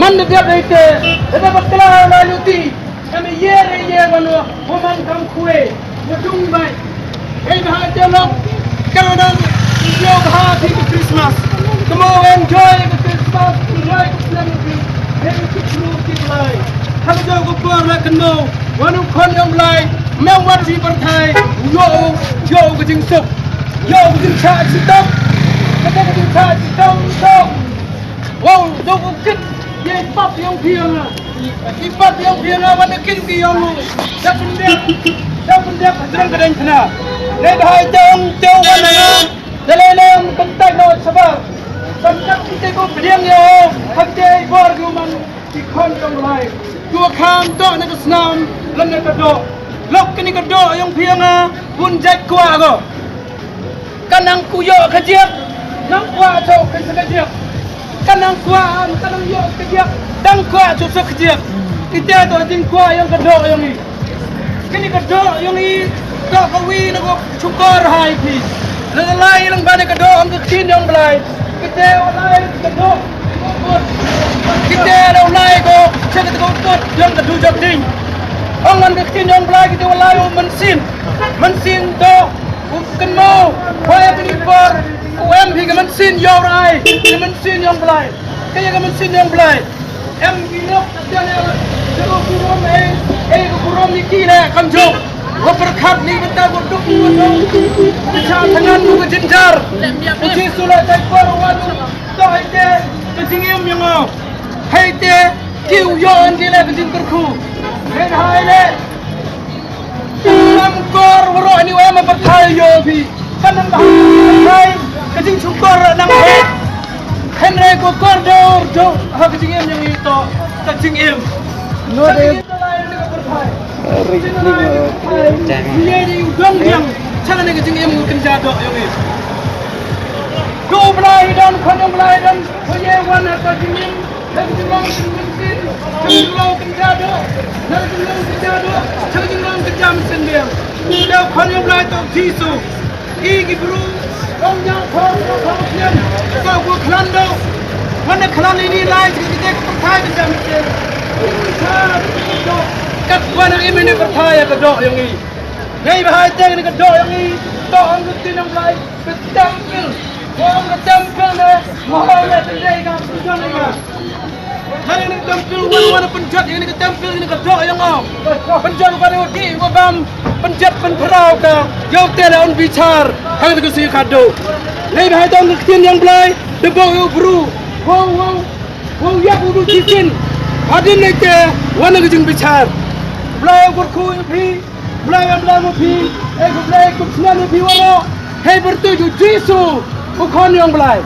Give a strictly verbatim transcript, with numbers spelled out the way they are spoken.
Man da dep ite, da dep bakla la luti. Em ye re ye bano, mo man kam khwe, mo dung bai. Ei ba ha te lok. Kan wan nang ïoh bha phi ka Christmas. Kumno enjoy ka Christmas, enjoy ka plan phi. Hei ki khynnah ki lai. Haba ïoh ka por la kynmaw wan u khon ïong Blai, mem wan shi pyrthai, ïoh, ïoh ka jingsuk, ïoh ka jingshah shitom. Kata ka jingshah shitom to. Wow, dok u kit ïa i pap ïong phi ïong nga. I pap ïong phi ïong nga wan da kin ki ïong u. Da pyndep, da pyndep hajrong ka dang khana. Nei bha i tong tong wan da nga. Da lei lei ym kyntait noh shabar. Ban kat ki te ko pdiang ïa u. Hangte i bor ki u man ki khon ïong Blai. Ki wa kham doh na ka snam lane ka doh. Lok kane ka doh ïong phi ïong nga bun jait kwah ko. Kan nang ku ïoh ka jiak, nang kwah shuh ka jiak. Kan nang kwah, kan nang ïoh ka jiak, dang kwah shuh shuh ka jiak. Ite to jingkwah ïong ka doh ïong i. Kane ka doh ïong i, doh ka wi na ko shukor hai phi. La lai lang ba ne ka doh ong ka ktien ïong Blai. Kite wa lai ka doh. Kite la lai ko, sha ka doh kot ïong ka du jok ding. Ong man ka ktien ïong Blai kite wa lai u mynsiem. Mynsiem doh. U kynmaw, wa ïa kane por, u em hi ka mynsiem ïoh rai, ka mynsiem ïong Blai. Ka ïa ka mynsiem ïong Blai. Em ki lok, ka ïa ka burom, eh, eh, ka burom ni ki ne, kam jong. Wa pyrkhat ni bynta ko duk ko duk. Ka sha thangan ko ka jynjar. U Jisu la tai por wan, to hai te, ka jingim ïong o. Hai te, ki u ïoh an ki le ka jingkyrkhu. Hai hai le. Lam kor waroh ni wa em pyrthai ïoh phi. Kan nang ba pyrthai ka jingshukor nang hok. Hynrei ko kor dor dor ha ka jingim ïong i to ka jingim. No de. Ri ri. Ïa ni u dong diang. Chang ne ka jingim u kynja doh ïong i. Ko Blai don, ko Blai don. Ko ye wan ha ka jingim. Ka jinglong ka mynsiem, ka jinglong ka jado, ka jinglong ka jado, ka jinglong ka jam sendirian. Dau khon ïong Blai to Jisu. I ki bru, ong nyang khon, ong khon sien, ka bu khlan do. Wan khlan ini lai, ka kita ka pyrthai ka jam sien. Ka wan im ini pyrthai ka doh ïong i. Nei ba hai teng ini ka doh ïong i, to ong ka tin ïong Blai. Ka templ. Ka templ ne. Mahal ne tendai ka templ ne. Hari ni templ wan wan pynjot ini ka templ ini ka doh ïong o. Pynjot ka doh di wa bam pynjot pynphrau ka. Ïoh te la un bichar. Hang te ka si ka doh. Nei ba hai tong ka tin ïong Blai. De bo ïoh bru. Wow wow. Wow ïa u du jisin. Hadien nei te wan ka jingbichar. Blai ïa u kyrkhu ïa phi. Blai em Blai mo phi, eh, ko Blai ko sna mo phi waro. Hei bertu ju Jisu, u khon ïong Blai.